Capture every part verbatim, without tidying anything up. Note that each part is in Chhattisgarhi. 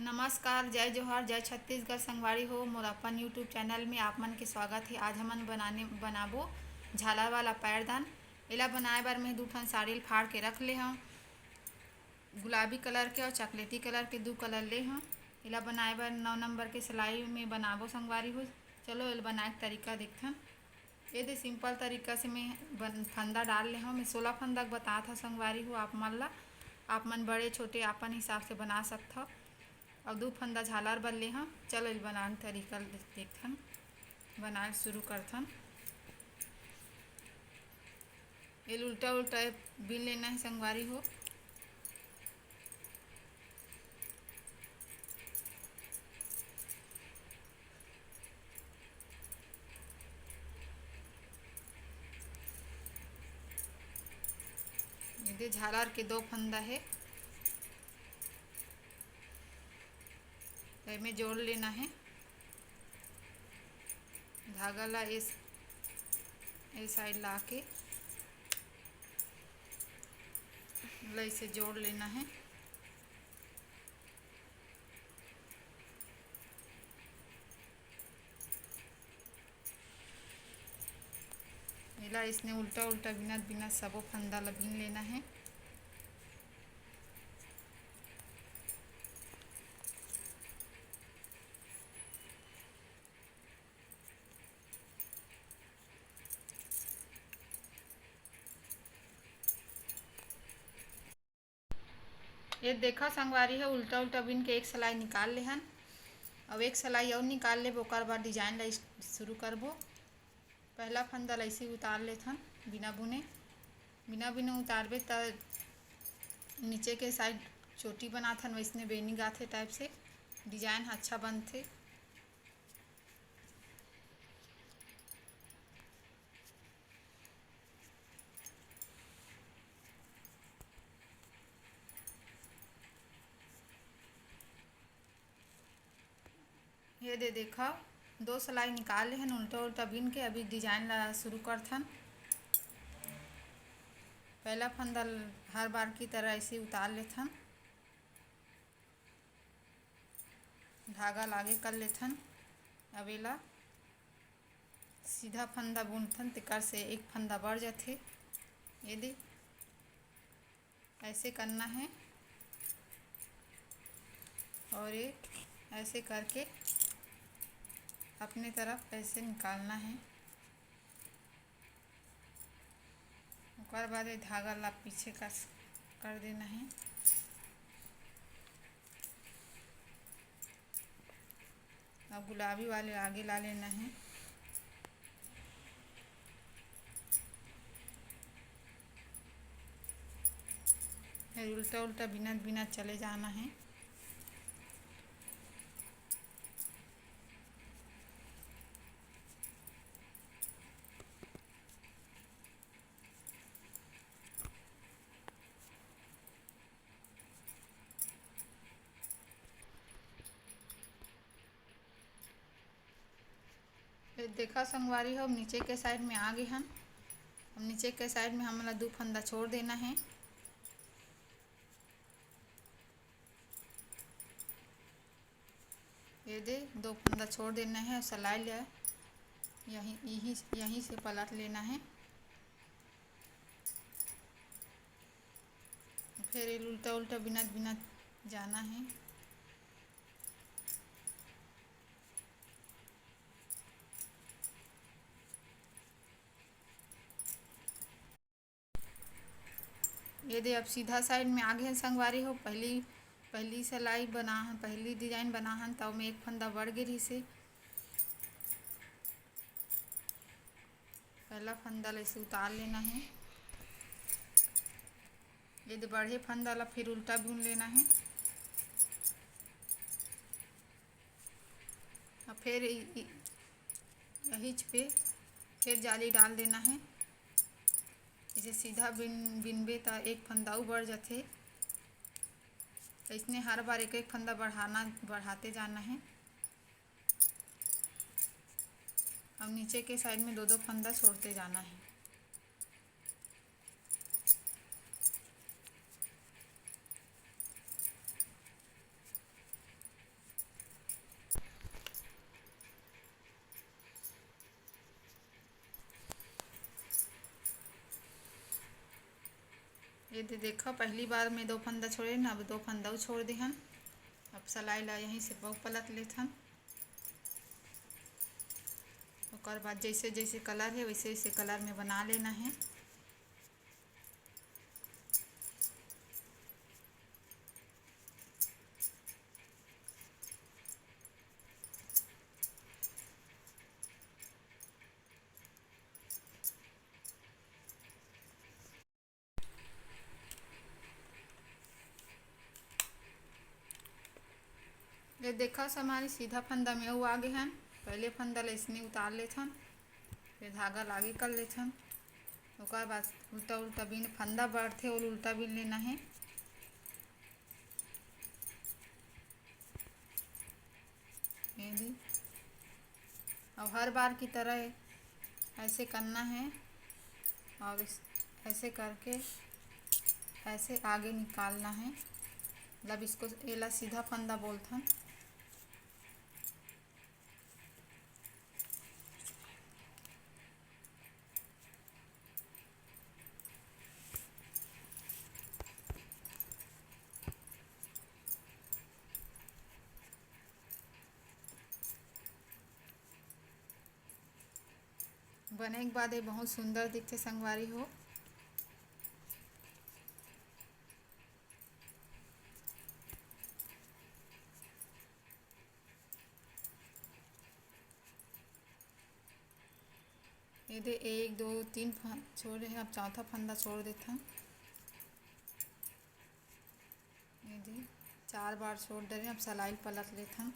नमस्कार, जय जोहार, जय छत्तीसगढ़ संगवारी हो। मोर अपन YouTube चैनल में आप मन के स्वागत हे। आज हमन बनाने, बनाबो झालर वाला पैरदान। एला बनाए बर मैं दू ठन साड़ी ल फाड़ के रख ले हंव, गुलाबी कलर के और चॉकलेटी कलर के दू कलर ले हंव। एला बनाए बर नौ नंबर के सिलाई में बनाबो संगवारी हो। चलो, एला बनाए के तरीका देखथन। ये दे सिंपल तरीका से मैं बन, फंदा डाल ले हंव। मैं सोलह फंदा के बतात हंव संगवारी हो आप मन ला। आप मन बड़े छोटे अपन हिसाब से बना सकथव। अउ दू फंदा झालर बर ले हंव। चलो, एला बनाए के तरीका ल देखथन, बनाए शुरू करथन। एला उल्टा उल्टा बिन लेना हे संगवारी हो। ये दे झालर के दो फंदा हे, एमे जोड़ लेना हे। धागा ला इस, इस साइड ला के ला इसे जोड़ लेना हे। एला इसने उल्टा उल्टा बिनत बिनत सबो फंदा ला बिन लेना हे। ये देखा संगवारी हो, उल्टा उल्टा बिन के एक सिलाई निकाल लेहन। अब एक सिलाई अउ निकाल लेबो, ओकर बाद डिजाइन ला इस-, शुरू करबो। पहला फंदा ला ऐसे उतार लेथन बिना बुने। बिना बुने उतारबे त नीचे के साइड चोटी बनाथन, वैसने बेनी गाथे टाइप से डिजाइन ह अच्छा बनथे। ये दे देखा, दो सिलाई निकाल लेहन उल्टा उल्टा बिन के। अभी डिजाइन ला शुरू करथन। पहला फंदा ल-, हर बार की तरह ऐसे उतार लेथन, धागा लागे कर लेथन। अब एला सीधा फंदा बुनथन, तेकर से एक फंदा बढ़ जाथे। ये दे ऐसे करना है और ये ऐसे करके अपने तरफ ऐसे निकालना है। ओकर बाद ये धागा ला पीछे कर, कर देना है। अब गुलाबी वाले आगे ला लेना है, फिर उल्टा उल्टा बिनत बिनत चले जाना है। फिर देखा संगवारी हो, अब नीचे के साइड में आ गए हन। अब नीचे के साइड में हमन ला दू फंदा छोड़ देना है। ये दे दो फंदा छोड़ देना है, सिलाई ला यहीं, यहीं, यहीं से पलट लेना है। फिर ये उल्टा उल्टा बिनत बिनत जाना है। ये दे अब सीधा साइड में आ गए संगवारी हो। पहली, पहली सिलाई बना हन, पहली डिजाइन बना हन, तब में एक फंदा बढ़ गे रहिसे। पहला फंदा ला ऐसे उतार लेना है। ये दे बढ़े फंदा ला फिर उल्टा बुन लेना है। अब फिर इ-, इ-, यहीच पे फिर जाली डाल देना है। इसे सीधा बिन, बिनबे त एक फंदा अउ बढ़ जाथे। इसने हर बार एक एक फंदा बढ़ाना, बढ़ाते जाना है। अब नीचे के साइड में दो दो फंदा छोड़ते जाना है। ये दे देखो, पहली बार में दो फंदा छोड़े ना, अब दो फंदा छोड़ देहन। अब सलाई ला यहीं से बहु पलट लेथन। ओकर बाद जैसे जैसे कलर है, वैसे वैसे कलर में बना लेना है। ये देखा संगवारी, सीधा फंदा में अउ आगे हन। पहले फंदा ले इसने उतार लेथन, फिर धागा लागे कर लेथन। ओकर बाद उल्टा उल्टा बीन, फंदा बढ़थे और उल्टा बीन लेना है। ये दी। अब हर बार की तरह ऐसे करना है और इस, ऐसे करके ऐसे आगे निकालना है। मतलब इसको, एला सीधा फंदा बोलथन। बने के बाद ये बहुत सुंदर दिखथे संगवारी हो। ये दे, एक, दो, तीन फं-, छोड़े हैं, अब चौथा फंदा छोड़ देथन। ये दे, चार बार छोड़ दे रहे हैं, अब सलाई पलट लेथन।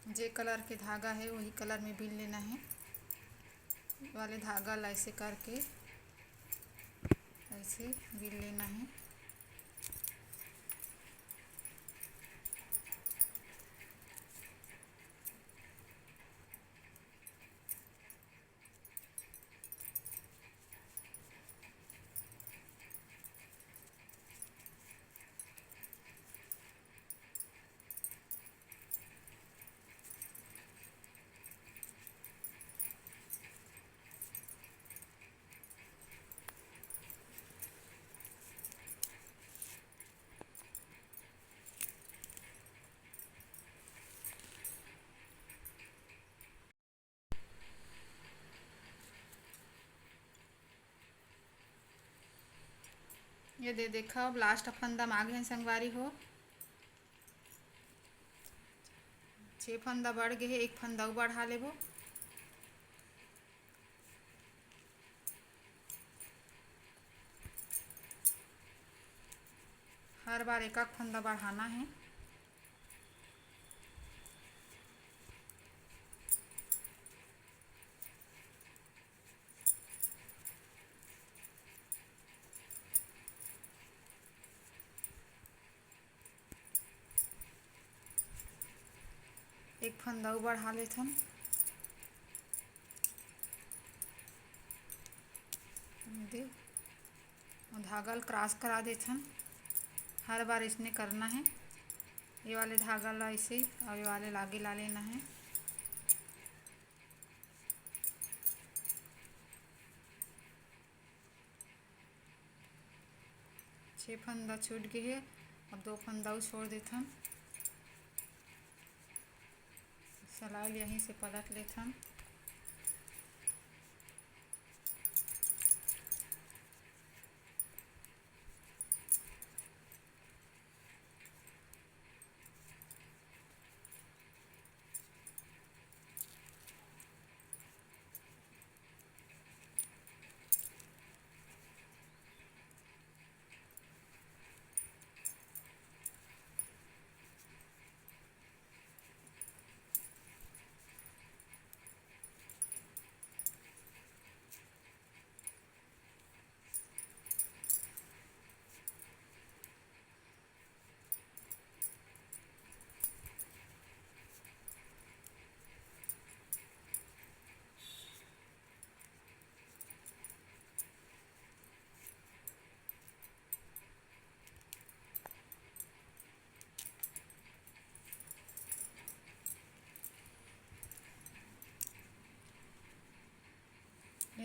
जे कलर के धागा है, वही कलर में बीन लेना है। वाले धागा ला ऐसे करके ऐसे बीन लेना है। ये दे देखा, अब लास्ट फंदा म आगे हैं संगवारी हो। छः फंदा बढ़ गए हे, एक फंदा अउ बढ़ा लेबो। हर बार एक एक फंदा बढ़ाना है। एक फंदा अउ बढ़ा लेथन। दे, धागा ल क्रॉस करा देथन। हर बार इसने करना है। ये वाले धागा ला ऐसे और ये वाले लागे ला लेना है। छः फंदा छूट गए हे, अब दो फंदा अउ छोड़ देथन। सलाई ल यहीं से पलट लेथन।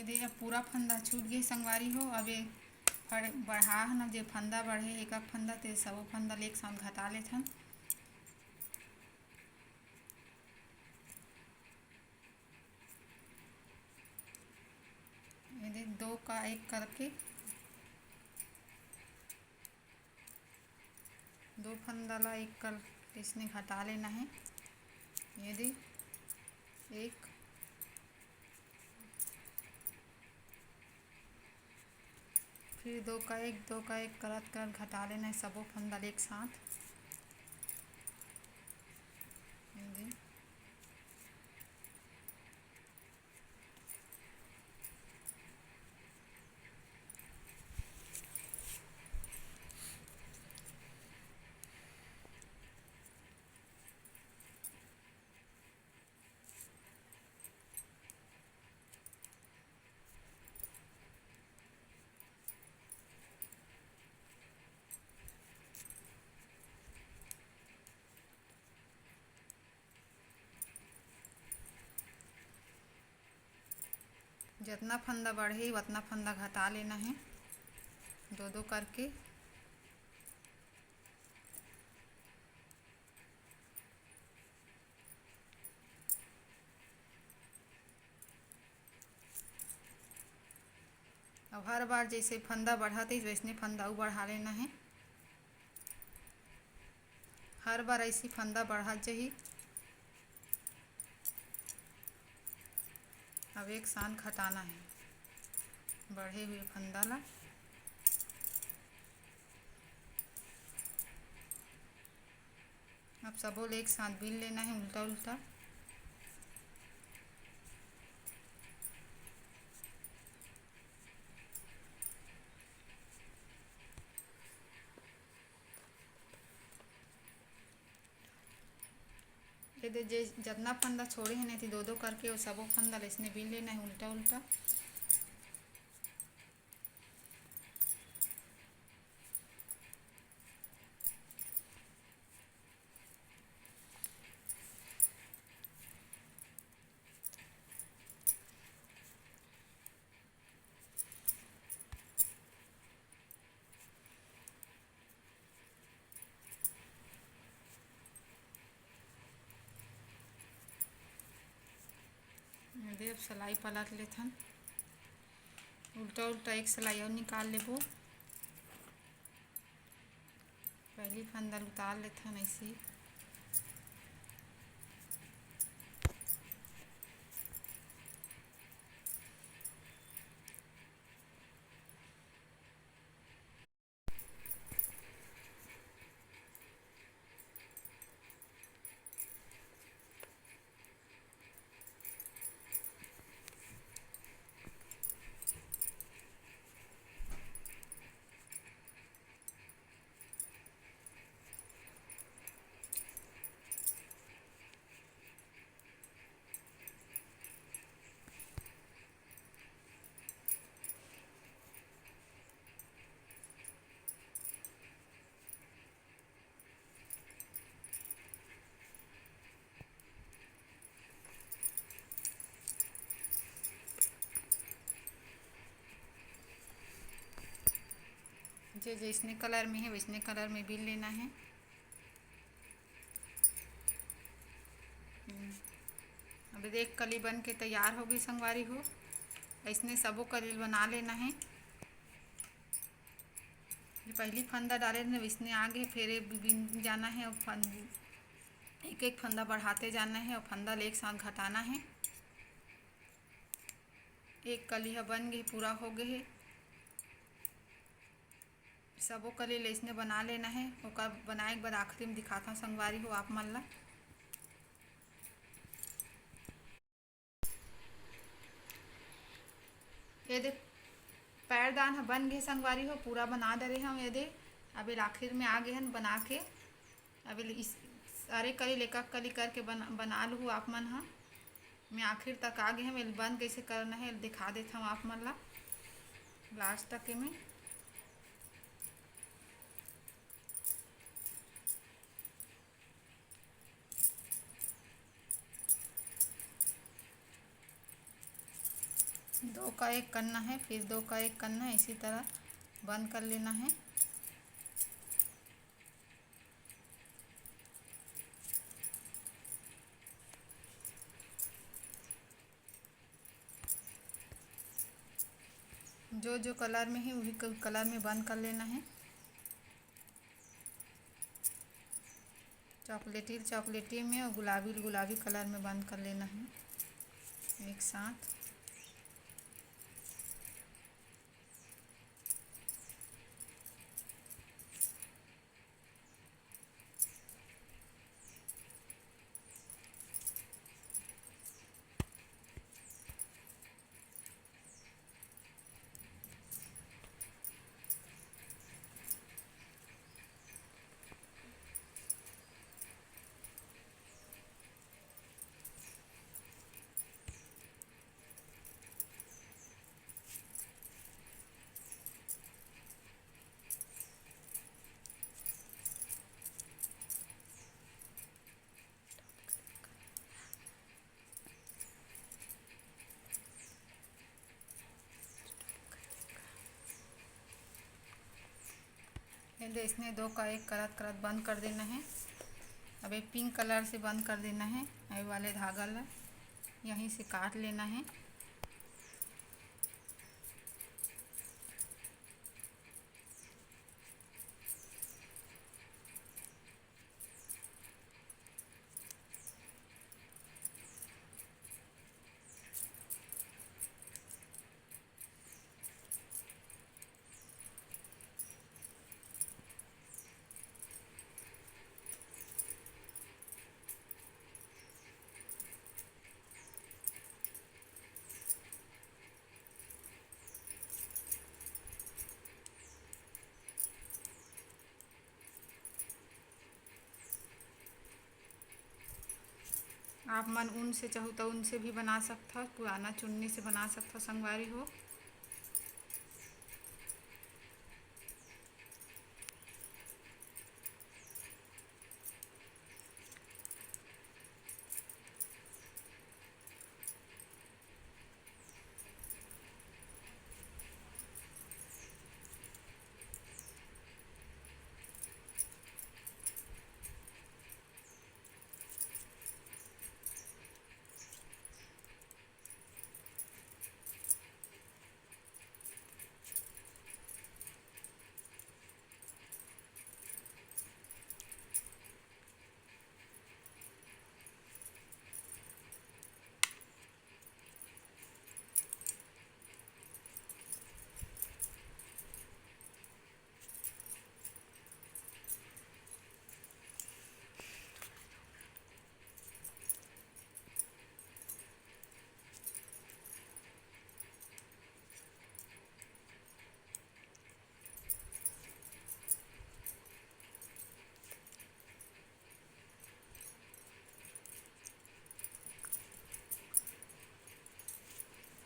ये दे, अब पूरा फंदा छूट गे संगवारी हो। अब ये फड़-, बढ़ा है ना, जे फंदा बढ़े, एक एक फंदा, ते सबो फंदा ल एक साथ घटा लेथन। ये दे, दो का एक करके दो फंदा ला एक कर इसने घटा लेना है। ये दे, एक, फिर दो का एक, दो का एक करत करत घटा लेना है सबो फंदा ल एक साथ। ये दे। जतना फंदा बढ़ही, ओतना फंदा घटा लेना है, दो दो करके। अब हर बार जैसे फंदा बढ़त हे, वैसने फंदा अउ बढ़ा लेना है। हर बार ऐसी फंदा बढ़त जही। अब एक साथ घटाना है बढ़े हुए फंदा ला। अब सबो ले एक साथ बीन लेना है उल्टा उल्टा। ये दे, जे जतना फंदा छोड़े हे ना, एती दो दो करके वो सबो फंदा ल इसने बीन लेना है उल्टा उल्टा। ये दे, अब सिलाई पलट लेथन, उल्टा उल्टा एक सिलाई अउ निकाल लेबो। पहली फंदा ल उतार लेथन ऐसे ही। जे जैसने कलर में है, वैसने कलर में बीन लेना है। हम्म, अब देख, कली बन के तैयार हो गई संगवारी हो। ऐसने सबो कली बना लेना है। ये पहली फंदा डाले ने, वैसने आगे फिर ये बीन जाना है। अब फंद-, एक एक फंदा बढ़ाते जाना है और फंदा ल एक साथ घटाना है। एक कली ह बन गे, पूरा हो गे हे। सबो कली ल अइसने बना लेना हे। ओकर बनाए के बाद आखिरी में दिखाथंव संगवारी हो आप मन ला। ये दे, पैरदान ह बन गे संगवारी हो, पूरा बना डरे हंव। ये दे, अब एला आखिर में आ गे हन बना के। अब एला इस सारे कली ल एक एक कली करके बना, बना लूहू आप मन ह। मैं आखिर तक आ गे हंव, एला बंद कइसे करना हे, एला दिखा देथंव आप मन ला लास्ट तक एमे। दो दो का एक करना है, फिर दो का एक करना है, इसी तरह बंद कर लेना है। जो जो कलर में है, वही क-, कलर में बंद कर लेना है। चॉकलेटी, चॉकलेटी में और गुलाबी, गुलाबी कलर में बंद कर लेना है एक साथ। ये दे, इसने दो का एक करत करत बंद कर देना है। अब ये पिंक कलर से बंद कर देना है। ये वाले धागा ला यहीं से काट लेना है। आप मन ऊन से चाहू त ऊन से भी बना सकथव, पुराना चुन्नी से बना सकथव संगवारी हो।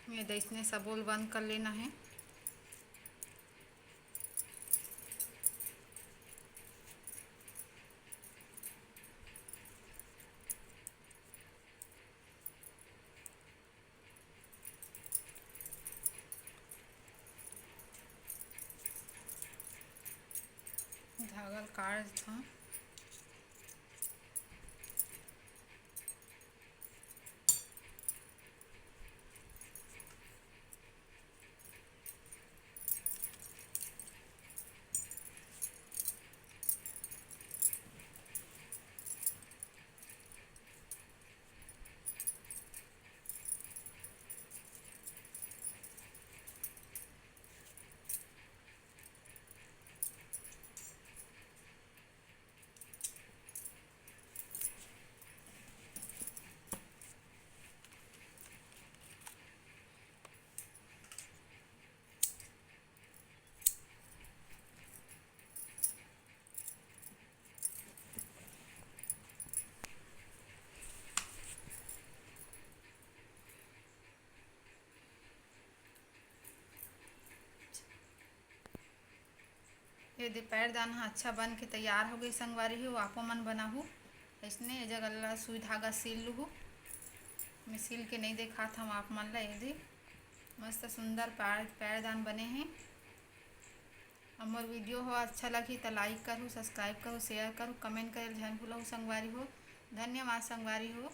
ये दइसने सबो ल बंद कर लेना है। धागा ल काट देथन। ये दे पैरदान ह अच्छा बन के तैयार हो गई संगवारी हो, आपो मन बनाहू। अइसने ये जगह ला सुई धागा सील लूहू। मैं सील के नहीं देखात हूँ आप मन ला। ये दे मस्त सुंदर पैर, पैरदान बने हे। अब मोर video हो अच्छा लगही त like करहू, subscribe करहू, share करहू, comment करे ल झन भूलहू संगवारी हो। धन्यवाद संगवारी हो।